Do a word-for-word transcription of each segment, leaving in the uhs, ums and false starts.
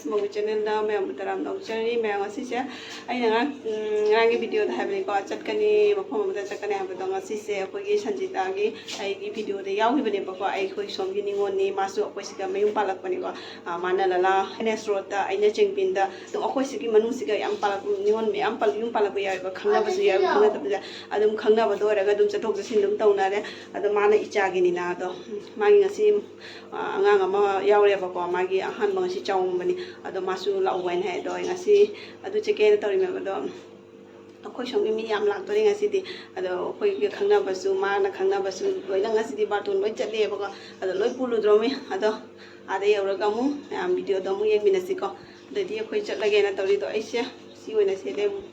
ꯃꯧꯒꯤ ꯆꯦꯅꯦꯜꯗ ꯃꯌꯥꯝꯕꯨ ꯇꯔꯥꯝꯅ ꯑꯣꯛꯆꯔꯤ꯫ ꯃꯌꯥꯝ, ꯉꯁꯤꯁꯦ ꯑꯩꯅ ꯉꯔꯥꯡ, ꯎꯝ, ꯉꯔꯥꯡꯒꯤ ꯚꯤꯗꯤꯑꯣꯗ ꯍꯥꯏꯕꯅꯤꯀꯣ, ꯆꯠꯀꯅꯤ, ꯃꯐꯝ ꯑꯃꯗ ꯆꯠꯀꯅꯤ ꯍꯥꯏꯕꯗꯣ꯫ ꯉꯁꯤꯁꯦ ꯑꯩꯈꯣꯏꯒꯤ ꯁꯟꯖꯤꯇꯥꯒꯤ, ꯑꯩꯒꯤ ꯚꯤꯗꯤꯑꯣꯗ ꯌꯥꯎꯈꯤꯕꯅꯦꯕꯀꯣ꯫ ꯑꯩꯈꯣꯏ ꯁꯣꯝꯒꯤ ꯅꯤꯉꯣꯜꯅꯤ, ꯃꯥꯁꯨ ꯑꯩꯈꯣꯏ ꯁꯤꯗ ꯃꯌꯨꯝ ꯄꯥꯜꯂꯛꯄꯅꯤꯀꯣ꯫ ꯑ, ꯃꯥꯅ ꯂꯂꯥ ꯍꯦꯅꯦꯁ ꯔꯣꯗꯇ, ꯑꯩꯅ ꯆꯦꯡꯄꯤꯟꯗ, ꯑꯗꯨꯝ ꯑꯩꯈꯣꯏ ꯁꯤꯒꯤ ꯃꯅꯨꯡꯁꯤꯒ ꯌꯥꯝ ꯄꯥꯜꯂꯛꯄ, ꯅꯤꯉꯣꯜ ꯃꯌꯥꯝ ꯄꯥꯜ-, ꯌꯨꯝ ꯄꯥꯜꯂꯛꯄ ꯌꯥꯎꯋꯦꯕ, ꯈꯪꯅꯕꯁꯨ ꯌꯥꯎꯋꯦ, ꯈꯪꯅꯗꯕꯁꯨ ꯌꯥꯎꯋꯦ꯫ ꯑꯗꯨꯝ ꯈꯪꯅꯕꯗꯣ ꯑꯣꯏꯔꯒ ꯑꯗꯨꯝ ꯆꯠꯊꯣꯛ ꯆꯠꯁꯤꯟ ꯑꯗꯨꯝ ꯇꯧꯅꯔꯦ꯫ ꯑꯗꯣ ꯃꯥꯅ ꯏꯆꯥꯒꯤꯅꯤꯅ, ꯑꯗꯣ ꯃꯥꯒꯤ ꯉꯁꯤ ꯑ, ꯑꯉꯥꯡ ꯑꯃ ꯌꯥꯎꯔꯦꯕꯀꯣ꯫ ꯃꯥꯒꯤ ꯑꯍꯥꯟꯕ ꯉꯁꯤ ꯆꯥꯎꯝꯕꯅꯤ꯫ ꯑꯗꯣ ꯃꯥꯁꯨ ꯂꯥꯛꯑꯣ ꯍꯥꯏꯅ ꯍꯥꯏ꯫ ꯑꯗꯣ ꯑꯩ ꯉꯁꯤ ꯑꯗꯨ ꯆꯠꯀꯦꯅ ꯇꯧꯔꯤꯃꯦꯕ꯫ ꯑꯗꯣ ꯑꯩꯈꯣꯏ ꯁꯣꯝꯒꯤ ꯃꯤ ꯌꯥꯝ ꯂꯥꯛꯇꯣꯔꯤ ꯉꯁꯤꯗꯤ꯫ ꯑꯗꯣ ꯑꯩꯈꯣꯏꯒꯤ ꯈꯪꯅꯕꯁꯨ, ꯃꯥꯅ ꯈꯪꯅꯕꯁꯨ ꯂꯣꯏꯅ ꯉꯁꯤꯗꯤ ꯕꯥꯔꯇꯣꯟ ꯂꯣꯏ ꯆꯠꯂꯦꯕꯀꯣ꯫ ꯑꯗꯣ ꯂꯣꯏ ꯄꯨꯜꯂꯨꯗ꯭ꯔꯣꯃꯤ꯫ ꯑꯗꯣ ꯑꯥꯗ ꯌꯧꯔꯒ ꯑꯃꯨꯛ ꯃꯌꯥꯝ ꯚꯤꯗꯤꯑꯣꯗꯣ ꯑꯃꯨꯛ ꯌꯦꯡꯃꯤꯟꯅꯁꯤꯀꯣ꯫ ꯑꯗꯩꯗꯤ ꯑꯩꯈꯣꯏ ꯆꯠꯂꯒꯦꯅ ꯇꯧꯔꯤꯗꯣ ꯑꯩꯁꯦ ꯁꯤ ꯑꯣꯏꯅ ꯁꯦꯠꯂꯦ ꯑꯃꯨꯛ꯫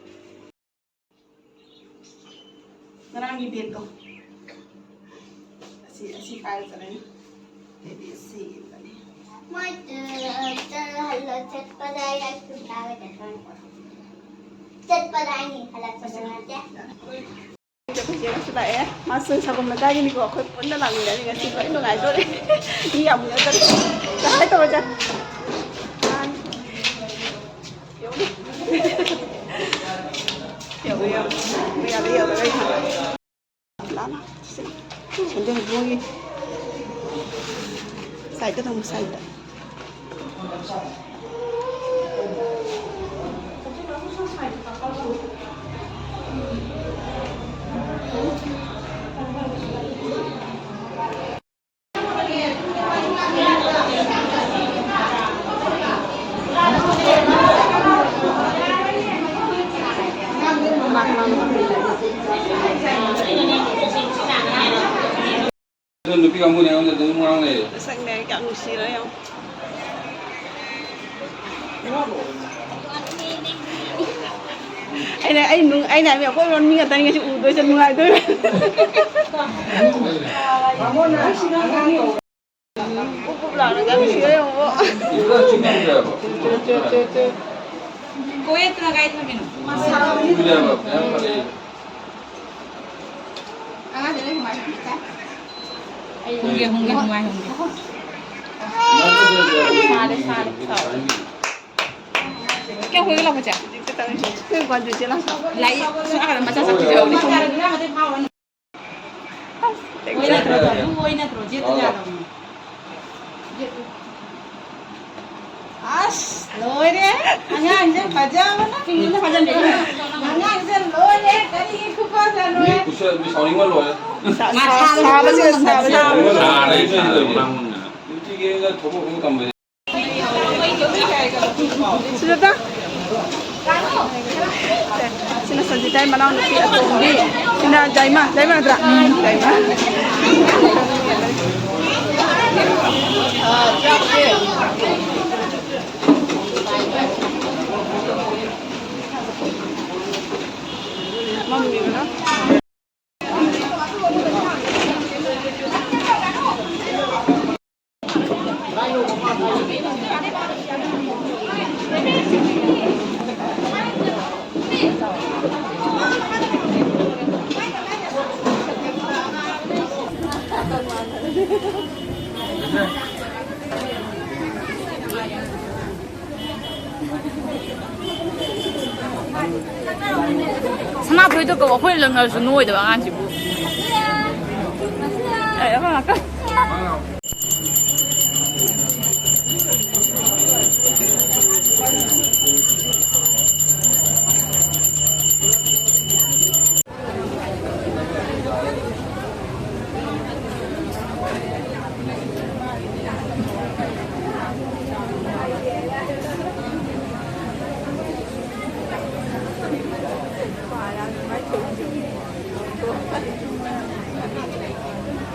ꯉꯔꯥꯡꯒꯤ ꯕꯦꯒꯇꯣ꯫ ꯑꯁꯤ, ꯑꯁꯤ ꯄꯥꯏꯔ ꯆꯠꯂꯅꯤ꯫ ꯑꯗꯩꯗꯤ ꯑꯁꯤ ꯏꯜꯂꯅꯤ꯫ ꯃꯣꯏ, ꯑ, ꯆꯠ-, ꯍꯜꯂ-, ꯆꯠꯄꯗ ꯑꯩ ice cream ꯆꯥꯒꯦ ꯆꯠꯄꯅꯤ꯫ ꯆꯠꯄꯗ ꯑꯩ ꯍꯜꯂꯛꯄꯗ ꯅꯠꯇꯦ꯫ ꯑꯩꯈꯣꯏ ꯆꯦ ꯑꯃꯁꯨ ꯂꯥꯛꯑꯦ꯫ ꯃꯥꯁꯨ ꯁꯪꯒꯣꯝ ꯂꯩꯀꯥꯏꯒꯤꯅꯤꯀꯣ꯫ ꯑꯩꯈꯣꯏ ꯄꯨꯟꯅ ꯂꯥꯛꯃꯤꯟꯅꯔꯤ ꯉꯁꯤ꯫ ꯂꯣꯏ ꯅꯨꯡꯉꯥꯏꯗꯣꯔꯦ꯫ ꯃꯤ ꯌꯥꯝ ꯎꯅꯗꯔꯦ꯫ ꯆꯠ ꯍꯥꯏ ꯇꯧꯔꯣ, ꯆꯠ꯫ ꯌꯥꯗ ꯌꯥꯗ ꯂꯩ꯫ ꯂꯥꯛꯑꯣ, ꯂꯥꯛꯑꯣ꯫ ꯁꯤꯗ ꯃꯣꯏꯒꯤ ꯁꯥꯏꯗꯇ ꯊꯝꯃꯨ, ꯁꯥꯏꯗꯇ꯫ ꯑꯗꯨ ꯅꯨꯄꯤ ꯀꯥꯡꯕꯨꯅ ꯑꯩꯉꯣꯟꯗ ꯑꯗꯨꯝ ꯉꯥꯡ ꯂꯩꯔꯦ꯫ ꯃꯁꯛꯅꯦ ꯀꯌꯥꯝ ꯅꯨꯡꯁꯤꯔꯣ ꯌꯦꯡꯉꯣ꯫ ꯑꯩꯅ, ꯑꯩ ꯅꯨꯡ-, ꯑꯩꯅ ꯍꯥꯏꯕꯗꯤ ꯑꯩꯈꯣꯏ ꯃꯤ ꯉꯥꯛꯇꯅꯤ ꯉꯁꯤ ꯎꯗꯣꯏꯁꯦ, ꯅꯨꯡꯉꯥꯏꯗꯣꯏꯔꯣ? ꯕꯨꯞ ꯕꯨꯞ ꯂꯥꯎꯔꯒ ꯅꯨꯡꯁꯤꯔꯣ ꯌꯦꯡꯉꯣ꯫ ꯀꯣꯏꯌꯦꯠꯇꯅ ꯀꯥꯏ ꯊꯝꯃꯤꯅꯣ? ꯑꯉꯥꯡꯁꯦ ꯂꯣꯏ ꯍꯨꯃꯥꯏ ꯍꯨꯝꯕꯤ ꯇꯥꯏ꯫ ꯍꯨꯝꯒꯦ, ꯍꯨꯝꯒꯦ, ꯍꯨꯃꯥꯏ ꯍꯨꯝꯒꯦ꯫ ꯁꯥꯔꯦ, ꯁꯥꯔꯦ, ꯁꯥꯔꯦ꯫ ꯀꯌꯥꯝ ꯀꯨꯏꯒꯦ ꯂꯥꯛꯄꯁꯦ? ꯑꯩꯈꯣꯏ ꯒ꯭ꯋꯥꯟꯗꯨ ꯏꯆꯦ ꯂꯥꯛꯄ꯫ ꯂꯥꯛꯏ꯫ ꯁꯨꯝ ꯑꯥꯗ ꯃꯆꯥ ꯆꯠꯈꯤꯕ ꯌꯥꯎꯕꯅꯤ꯫ ꯑꯣꯏ ꯅꯠꯇ꯭ꯔꯣ? ꯑꯗꯨ ꯑꯣꯏ ꯅꯠꯇ꯭ꯔꯣ? ꯖꯦꯠꯇ ꯌꯥꯗꯕꯅꯤ꯫ ꯑꯁ, ꯂꯣꯏꯔꯦ꯫ ꯑꯉꯥꯡꯁꯦ ꯐꯖꯕꯅ꯫ ꯑꯉꯥꯡꯁꯦ ꯂꯣꯏꯔꯦ꯫ ꯀꯔꯤꯒꯤ ꯈꯨꯐꯖꯅꯣꯍꯦ꯫ ꯃꯤ ꯁꯥꯎꯅꯤꯡꯕ ꯂꯣꯏꯔꯦ꯫ ꯁꯥ-, ꯁꯥ-, ꯁꯥꯕꯁꯤꯗ, ꯁꯥꯕꯁꯤꯗ꯫ ꯁꯥꯔꯦ, ꯁꯥꯔꯦ, ꯁꯥꯔꯦ꯫ ꯅꯨꯡꯇꯤꯒꯤ ꯑꯩꯅ ꯊꯕꯛ ꯑꯃ ꯇꯝꯕꯁꯦ꯫ ꯁꯨꯖꯥꯇꯥ꯫ ꯁꯤꯅ ꯁꯟꯖꯤꯇꯥꯒꯤ ꯃꯅꯥꯎꯅꯨꯄꯤ ꯑꯇꯣꯝꯕꯤ꯫ ꯁꯤꯅ ꯖꯥꯏꯃꯥ꯫ ꯖꯥꯏꯃꯥ ꯅꯠꯇ꯭ꯔꯥ? ꯎꯝ, ꯖꯥꯏꯃꯥ꯫ ꯃꯝꯃꯤꯕꯅ꯫ ꯁꯅꯥꯊꯣꯏꯗꯣ ꯀꯧ, ꯑꯩꯈꯣꯏ ꯂꯪꯅꯔꯁꯨ ꯅꯣꯏꯗꯕ ꯑꯉꯥꯡꯁꯤꯕꯨ꯫ ꯑꯦ, ꯑꯃ ꯉꯥꯛꯇ꯫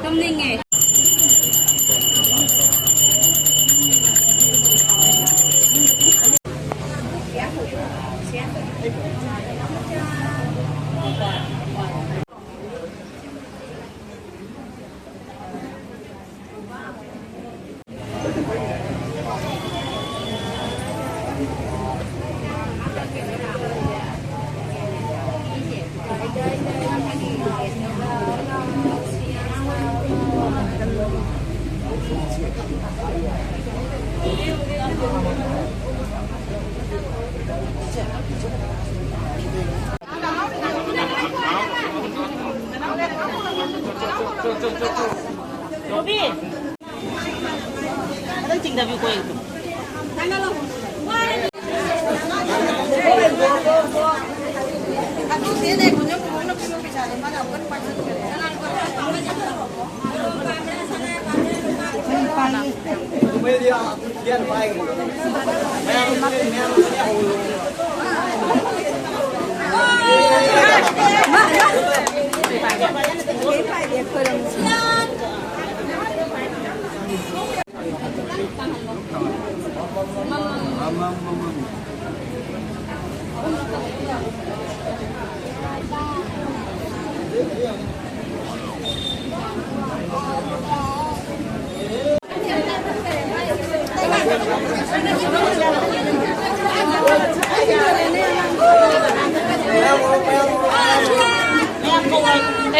ꯇꯨꯝꯅꯤꯡꯉꯦ꯫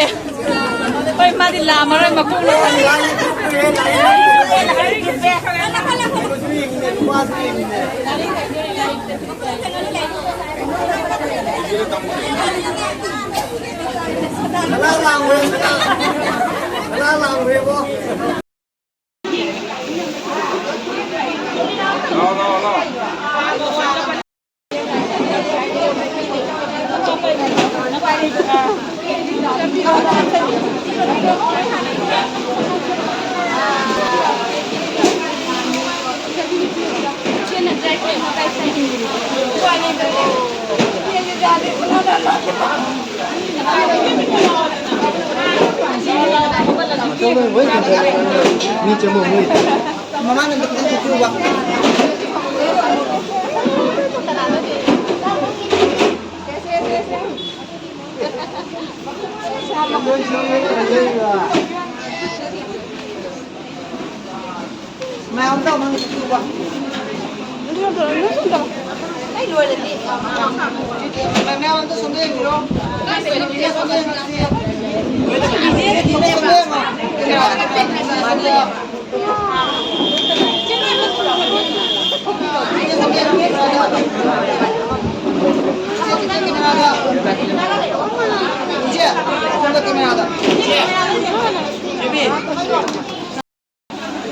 ꯑꯦ, ꯍꯣꯏ, ꯃꯥꯗꯤ ꯂꯥꯝꯃꯔꯣꯏ, ꯃꯈꯣꯡꯅ ꯊꯝꯃꯤ꯫ ꯃꯃꯥꯅ ꯑꯝꯇ ꯈꯤꯇꯪ ꯆꯠꯄꯤꯌꯨꯕ꯫ ꯃꯌꯥꯝ ꯑꯝꯇ ꯑꯃꯨꯛ ꯆꯠꯄꯤꯌꯨꯕ꯫ ꯑꯩ ꯂꯣꯏꯔꯗꯤ꯫ ꯃꯌꯥꯝ ꯑꯝꯇ ꯁꯣꯝꯗ ꯌꯦꯡꯕꯤꯔꯣ꯫ ꯁꯣꯝꯗ ꯌꯦꯡꯕꯤꯔꯣ꯫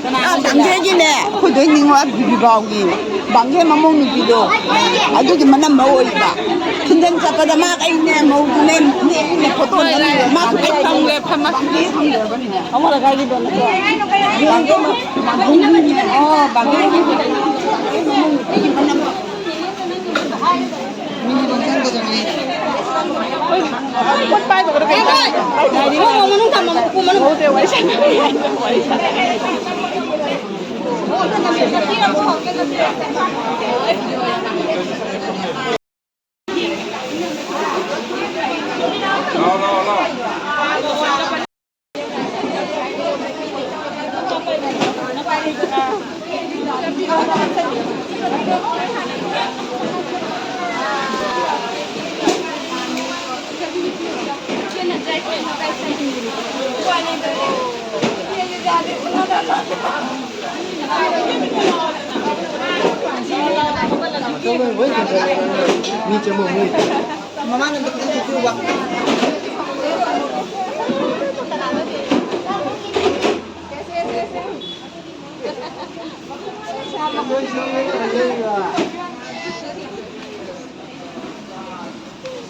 ꯀꯅꯥ ꯇꯝꯖꯩꯒꯤꯅꯦ, ꯑꯩꯈꯣꯏ ꯗꯣꯏ ꯒꯥꯎꯒꯤ ꯕꯥꯡꯒꯦ ꯃꯃꯧ ꯅꯨꯄꯤꯗꯣ, ꯑꯗꯨꯒꯤ ꯃꯅꯝꯃ ꯑꯣꯏꯕ꯫ ꯊꯤꯟꯖꯟ ꯆꯠꯄꯗ ꯃꯥꯒ ꯑꯩꯅꯦ, ꯃꯧꯗꯨꯅꯦ, ꯅꯦꯛꯏꯅꯦ, ꯐꯣꯇꯣ ꯅꯝꯃꯤꯅꯦ꯫ ꯃꯥꯁꯨ ꯂꯣꯏ ꯈꯪꯉꯦ꯫ ꯕꯥꯡꯒꯦ ꯃ-, ꯑꯣ, ꯕꯥꯡꯒꯦ꯫ ꯃꯅꯨꯡ ꯊꯝꯃꯣ, ꯃꯅꯨꯡ꯫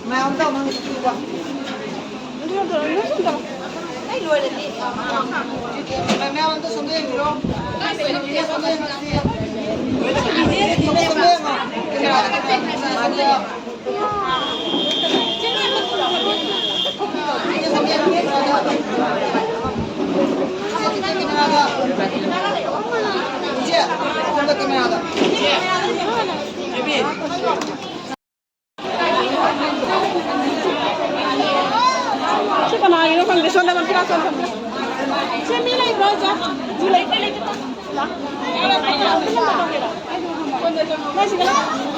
ꯃꯌꯥꯝ ꯑꯝꯇ ꯑꯃꯨꯛ ꯌꯦꯡꯕꯤꯌꯨꯕ꯫ ꯑꯩ ꯂꯣꯏꯔꯗꯤ꯫ ꯃꯌꯥꯝ ꯑꯝꯇ ꯁꯣꯝꯗ ꯌꯦꯡꯕꯤꯔꯣ꯫ ꯁꯣꯝꯗ ꯌꯦꯡꯕꯤꯔꯣ꯫ ꯁꯣꯝꯗ ꯌꯦꯡꯉꯣ꯫ ꯏꯆꯦ, ꯁꯣꯝꯗ ꯀꯦꯃꯦꯔꯥꯗ꯫ ꯁꯤ ꯀꯅꯥꯒꯤꯅꯣ ꯈꯪꯗꯦ꯫ ꯁꯣꯝꯗ ꯑꯃ ꯄꯤꯔꯛꯑꯣ, ꯁꯣꯝꯗ ꯑꯃ꯫ ꯁꯤ ꯃꯤ ꯂꯩꯕ꯭ꯔꯣ, ꯑꯣꯖꯥ? ꯃꯤ ꯂꯩꯇꯦ, ꯂꯩꯇꯦ꯫ ꯂꯥꯛ-, ꯂꯥꯛ-, ꯂꯥꯛ-, ꯂꯥꯛ-, ꯂꯥꯛ-,